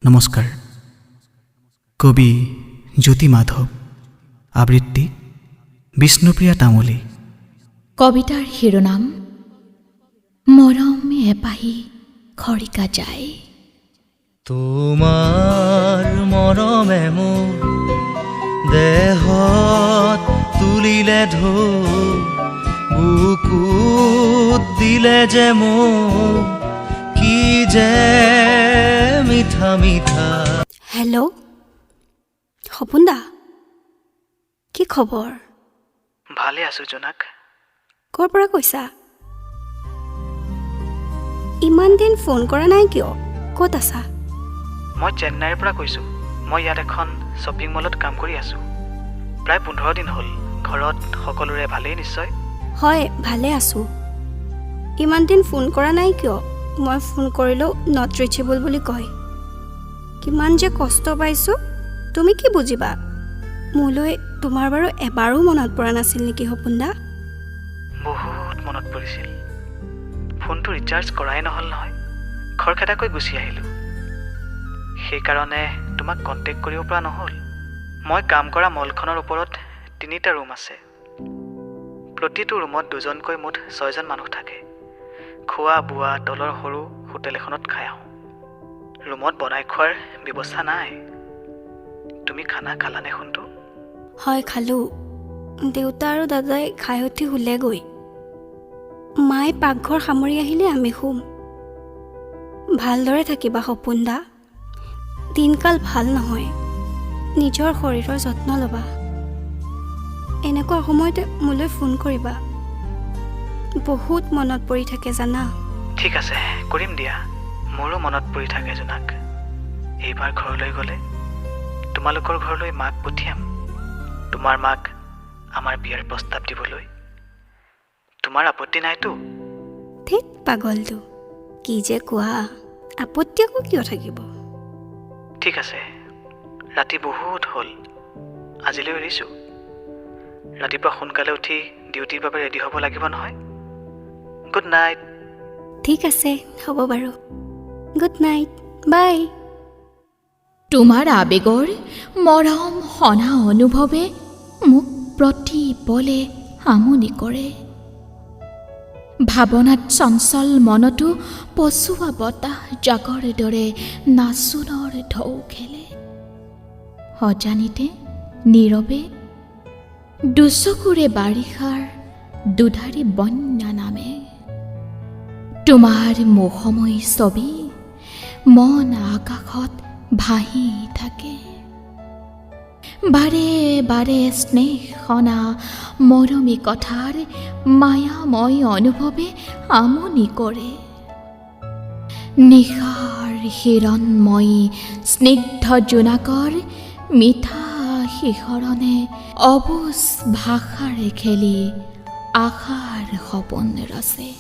নমস্কাৰ। কবি জ্যোতি মাধৱ, আবৃত্তি বিষ্ণুপ্ৰিয়া তামুলী। কবিতাৰ শিৰোনাম মৰম এপাহি খৰিকা যায়। তোমাৰ মৰমে মোৰ দেহত তুলিলে ঢৌ, বুকুত দিলে যে মোৰ কি যে মিঠা মিঠা। হেল্ল' সপোন দা, কি খবৰ? ভালে আছোঁ জোনাক। ক'ৰ পৰা কৈছা? ইমান দিন ফোন কৰা নাই কিয়? ক'ত আছা? মই চেন্নাইৰ পৰা কৈছোঁ। মই ইয়াত এখন শ্বপিং মলত কাম কৰি আছোঁ। প্ৰায় 15 দিন হ'ল। ঘৰত সকলোৰে ভালেই নিশ্চয়? হয়, ভালে আছোঁ। ইমান দিন ফোন কৰা নাই কিয়? মই ফোন কৰিলেও not reachable বুলি কয়। কিমান যে কষ্ট পাইছোঁ, তুমি কি বুজিবা? মোলৈ তোমাৰ বাৰু এবাৰো মনত পৰা নাছিল নেকি সপোন দা? বহুত মনত পৰিছিল। ফোনটো ৰিচাৰ্জ কৰাই নহ'ল নহয়, খৰখেদাকৈ গুচি আহিলোঁ। সেইকাৰণে তোমাক কণ্টেক্ট কৰিব পৰা নহ'ল। মই কাম কৰা মলখনৰ ওপৰত তিনিটা ৰুম আছে। প্ৰতিটো ৰুমত দুজনকৈ মুঠ ছয়জন মানুহ থাকে। খোৱা বোৱা তলৰ সৰু হোটেল এখনত খাই আহোঁ। ৰুমত বনাই খোৱাৰ ব্যৱস্থা নাই। তুমি খানা খালানে সোণটো? হয়, খালোঁ। দেউতা আৰু দাদাই খাই উঠি শুলেগৈ। মায়ে পাকঘৰ সামৰি আহিলে আমি শুম। ভালদৰে থাকিবা সপোন দা। দিনকাল ভাল নহয়, নিজৰ শৰীৰৰ যত্ন ল'বা। এনেকুৱা সময়তে মোলৈ ফোন কৰিবা। বহুত মনত পৰি থাকে জানা। ঠিক আছে, কৰিম দিয়া। মোৰো মনত পৰি থাকে জোনাক। এইবাৰ ঘৰলৈ গ'লে তোমালোকৰ ঘৰলৈ মাক পঠিয়াম, তোমাৰ মাক আমাৰ বিয়াৰ প্ৰস্তাৱ দিবলৈ। তোমাৰ আপত্তি নাইতো? ধেত পাগলটো, কি যে কোৱা! আপত্তি আকৌ কিয় থাকিব? ঠিক আছে, ৰাতি বহুত হ'ল, আজিলৈ এৰিছোঁ। ৰাতিপুৱা সোনকালে উঠি ডিউটিৰ বাবে ৰেডি হ'ব লাগিব নহয়। Good night. ঠিক আছে, হ'ব বাৰু। Good night, bye. তোমাৰ আৱেগৰ মৰম সনা অনুভৱে মোক প্ৰতি পলে আমনি কৰে। ভাৱনাত চঞ্চল মনতো পচোৱা বতাহ জাকৰ দৰে নাচোনৰ ঢৌ খেলে। অজানিতে নীৰৱে দুচকুৰে বাৰিষাৰ দুধাৰি বন্যা নামে। তোমাৰ মোহময়ী ছবি মন আকাশত ভাহি থাকে। বাৰে বাৰে স্নেহসনা মৰমী কথাৰ মায়াময় অনুভৱে আমনি কৰে। নিশাৰ হিৰণময়ী স্নিগ্ধ জোনাকৰ মিঠা শিহৰণে অবুজ ভাষাৰে খেলি আশাৰ সপোন ৰচে।